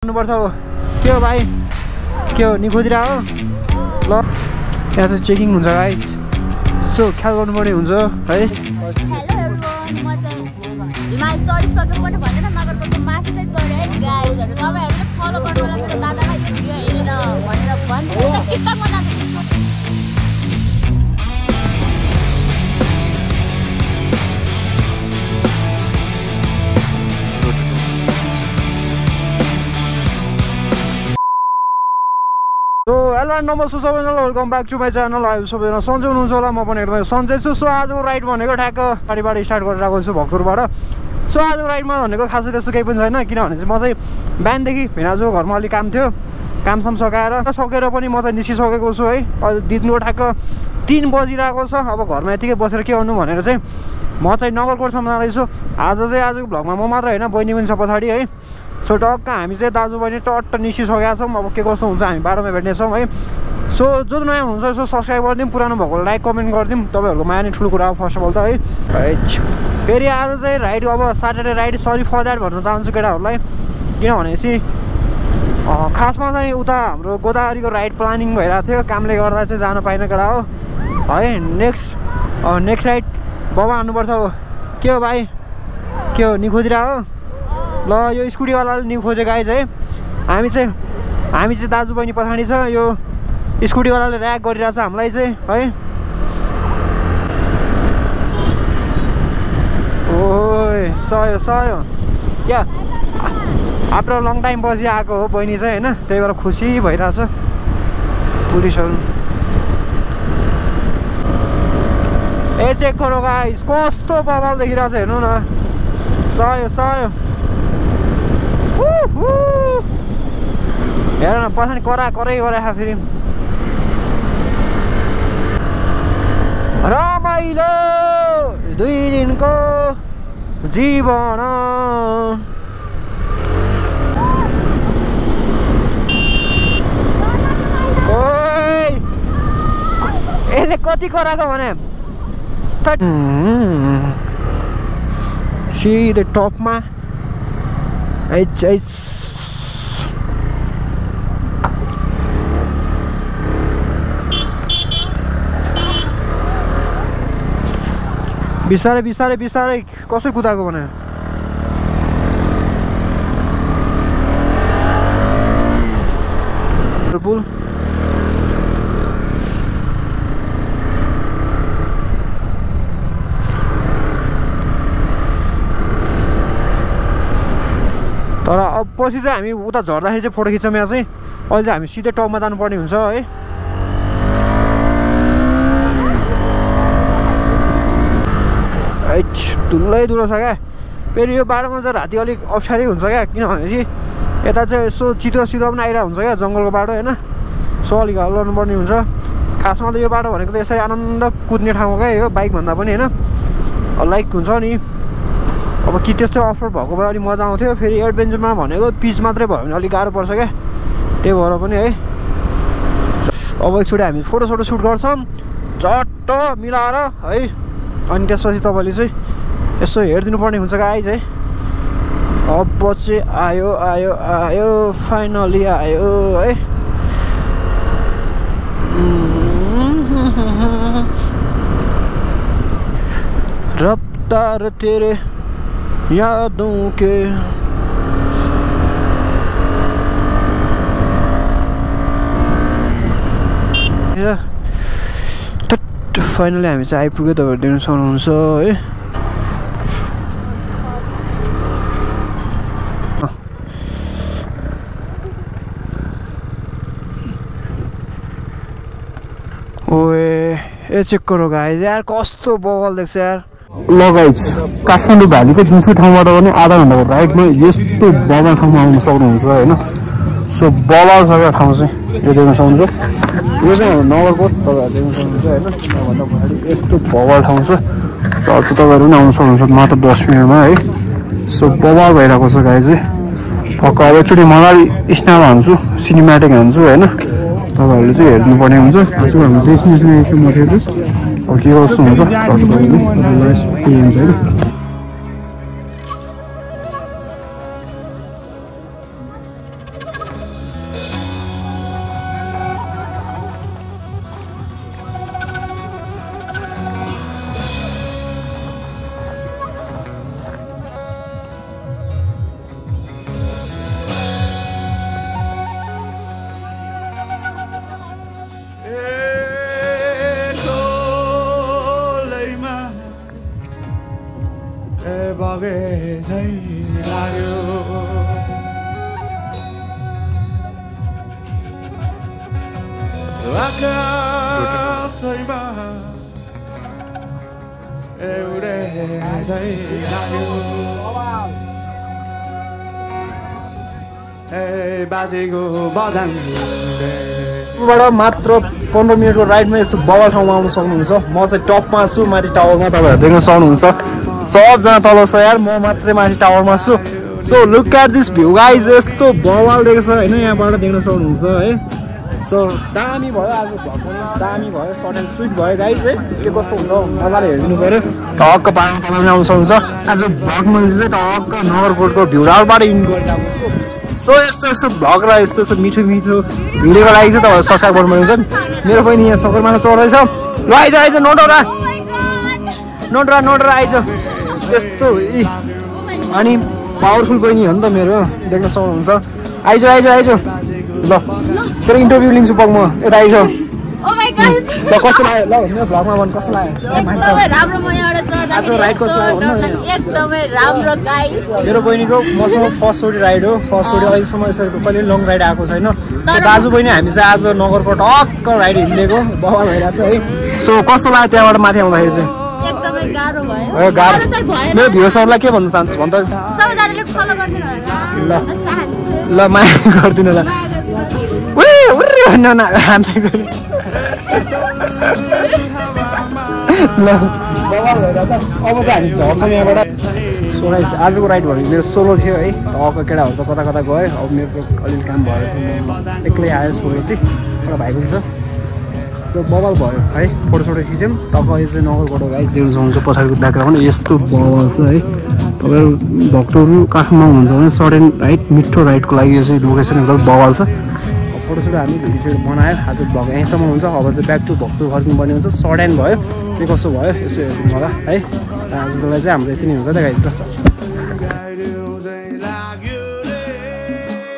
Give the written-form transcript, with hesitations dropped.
पर्छ हो के हो भाइ के हो नि खोजिरा हो ल यहाँ चाहिँ चेकिङ हुन्छ गाइस सो ख्याल गर्नुपर्ने हुन्छ है। हेलो एभ्रिवन म चाहिँ हिमाल चढिसकेको पनि भनेन नगरकोटको माथि चाहिँ चढे है गाइसहरु तपाईहरुले फलो गर्नु होला मेरो दादालाई यो भिडियो हेरेन भनेर भन्दिनु त टिकटकमा जानु सो हेलो एन्ड नमस्ते सबैजनालाई welcome back to my channel. आयो सबैजना सन्चै हुनुहुन्छ होला, म पनि एकदमै सन्चै छु। सो आजको राइड भनेको ठ्याक्क गाडीबाट स्टार्ट गरेर आएको छु भक्तपुरबाट। सो आजको राइडमा भनेको खासै त्यस्तो केही पनि छैन, किनभने चाहिँ म चाहिँ बिहानदेखि भिनाजु घरमा अलिक काम थियो, कामसाम सकेर पनि म चाहिँ निस्किसकेको छु है। अहिले दिनको ठ्याक्क 3 बजिरहेको छ। अब घरमा यतिकै बसेर के गर्नु भनेर चाहिँ म चाहिँ नगरकोटसम्म जाँदैछु। आजको भ्लगमा म मात्र होइन, बहिनी पनि छ पछाडि है। सो टक्क हामी चाहिँ दाजु बहिनी टट्ट निस्किसकेका छौँ। अब के कस्तो हुन्छ हामी बाटोमा भेट्नेछौँ है। सो जो नयाँ हुनुहुन्छ यसो सब्सक्राइब गरिदिउँ, पुरानो भएको लाइक कमेन्ट गरिदिउँ। तपाईँहरूको माया नै ठुलो कुरा हो फर्स्ट अफ अल त है। फेरि आज चाहिँ राइड अब Saturday ride, sorry for that भन्न चाहन्छु केटाहरूलाई, किनभनेपछि खासमा चाहिँ उता हाम्रो गोदावरीको राइड प्लानिङ भइरहेको थियो, कामले गर्दा चाहिँ जान पाइने केटा हो है। नेक्स्ट राइड बाबा हान्नुपर्छ हो के हो भाइ के हो नि खोजिरा हो ल यो स्कुटीवालाले नि खोजेको गाइज है। हामी चाहिँ दाजु बहिनी पछाडि छ, यो स्कुटीवालाले ऱ्याक गरिरहेछ हामीलाई चाहिँ है। ओए सयो क्या आफ्नो लङ टाइम पछि आएको हो बहिनी चाहिँ होइन, त्यही भएर खुसी भइरहेछ। पुलिसहरू ए चेक गरौ गाइस कस्तो बवाल देखिरहेछ हेर्नु न। सयो हेर न पछाडि करै गरे फेरि रमाइलो 2 दिनको जीवन। यसले कति कराएको भने सिधै टपमा बिस्तारै कसरी कुदाएको भने पुल तर अब पछि चाहिँ हामी उता झर्दाखेरि चाहिँ फोटो खिच्छौँ। यहाँ चाहिँ अहिले चाहिँ हामी सिधै टपमा जानुपर्ने हुन्छ है। धुलै दुलो छ क्या। फेरि यो बाटोमा चाहिँ राति अलिक अप्ठ्यारै हुन्छ क्या, किनभनेपछि यता चाहिँ यसो चितो पनि आइरहेको हुन्छ क्या जङ्गलको बाटो होइन। सो अलिक हल्ला गर्नुपर्ने हुन्छ। खासमा त यो बाटो भनेको त यसरी आनन्द कुद्ने ठाउँ क्या यो, बाइकभन्दा पनि होइन लाइक हुन्छ नि। अब कि त्यस्तै अफरोड भएको भए अलिक मजा आउँथ्यो। फेरि एडभेन्चरमा भनेको पिच मात्रै भयो भने अलिक गाह्रो पर्छ क्या, त्यही भएर पनि है। अब एकचोटि हामी फोटो सुट गर्छौँ झट्ट मिलाएर है, अनि त्यसपछि तपाईँले चाहिँ यसो हेरिदिनु पर्ने हुन्छ गाइज है। अब चाहिँ आयो फाइनली आयो है। रफ्तार तेरे यादों के फाइनली हामी चाहिँ आइपुग्यो, तपाईँहरू देख्न सक्नुहुन्छ है। ओए ए चेक गरौ गाइज यार कस्तो बवाल देख्छ यार। ल गाइज काठमाडौँ भ्यालीको जुनसुकै ठाउँबाट पनि आधा घन्टाको राइडमा यस्तो बवाल ठाउँमा आउनु सक्नुहुन्छ होइन। सो बवाल छ क्या ठाउँ चाहिँ, यो देख्न सक्नुहुन्छ। यो चाहिँ नगरकोट तपाईँहरू देख्न सक्नुहुन्छ होइन। त्योभन्दा पछाडि यस्तो बवाल ठाउँ छ, तपाईँहरू पनि आउनु सक्नुहुन्छ मात्र 10 मिनटमा है। सो बवाल भइरहेको छ गाइज चाहिँ। टक्क अब एकचोटि मजाले स्न्याप हान्छु, सिनेमेटिक हान्छु होइन। तपाईँहरूले चाहिँ हेर्नु पर्ने हुन्छ। आज हाम्रो डेस्टिनेसन एकछिन मथेर अब के कस्तो हुन्छ सर्च गर्नु के हुन्छ होइन। आकाशैमा एउटै चाहिँ लाग्यो ए बाजेको बजान बाट मात्र 15 मिनटको राइडमा यस्तो बवाल ठाउँमा आउनु सक्नुहुन्छ म चाहिँ टपमा छु माथि टावरमा तपाईँहरू देख्न सक्नुहुन्छ सबजना तल छ यार म मात्रै माथि टावरमा छु so look at this view guys यस्तो बवाल देख्छ होइन यहाँबाट देख्न सक्नुहुन्छ है सो दामी भयो आज भ्लग दामी भयो सर्ट एन्ड स्विट भयो गाइज है के कस्तो हुन्छ मजाले हेरिदिनु पऱ्यो टक्क पानी तलाउनु आउनु सक्नुहुन्छ आज भ्लग मैले चाहिँ टक्क नगरकोटको भ्युरालबाट इन गरिरहेको छु सो यस्तो यस्तो भ्लग र यस्तो यस्तो मिठो मिठो भिडियोको लागि चाहिँ तपाईँहरू सब्सक्राइब गर्नु हुन्छ मेरो पनि यहाँ सगरमाथा चढ्दैछ ल आइज नडरा आइज यस्तो अनि पावरफुल बहिनी हो नि त मेरो देख्न सक्नुहुन्छ आइज ल तेरो इन्टरभ्यू लिन्छु पग म यता आइज ल कस्तो लाग्यो ल मेरो भ्लगमा भन् कस्तो लाग्यो आज राइड कस्तो लाग्यो मेरो बहिनीको मसँग फर्स्ट चोटि राइड हो फर्स्ट चोटि अहिलेसम्म यसरी कहिले लङ राइड आएको छैन दाजु बहिनी हामी चाहिँ आज नगरकोट टक्क राइड हिँडेको बवाल भइरहेको छ है सो कस्तो लाग्यो त्यहाँबाट माथि आउँदाखेरि चाहिँ गाह्रो मेरो भ्युसहरूलाई के भन्न चाहन्छु भन्छ ल माया गरिदिनु ल ल बवाल भइरहेछ अब चाहिँ हामी झर्छौँ यहाँबाट सो गाइस आजको राइड भनेको मेरो सोलो थियो है टक्क केटाहरू त कता कता गयो अब मेरो अलिअलि काम भएर एक्लै आयो सोलो चाहिँ एउटा भाइको छ सो बवाल भयो है फोटोसोटो खिच्यौँ टक्क यो चाहिँ नगरकोट गाइस देख्नु सक्नुहुन्छ पछाडिको ब्याकग्राउन्ड यस्तो बवाल छ है तपाईँहरू भक्तहरू काठमाडौँ हुनुहुन्छ भने सर्ट एन्ड राइड मिठो राइडको लागि यो चाहिँ लोकेसन एकदम बवाल छ फोटोसोटो हामी भिडियो बनायो आज भ्लग यहीँसम्म हुन्छ अब चाहिँ ब्याक टु भक्तपुर फर्किनुपर्ने हुन्छ सर्ट एन्ड भयो के कस्तो भयो यसो हेर्नु होला है आजलाई चाहिँ हाम्रो यति नै हुन्छ त गाइस ल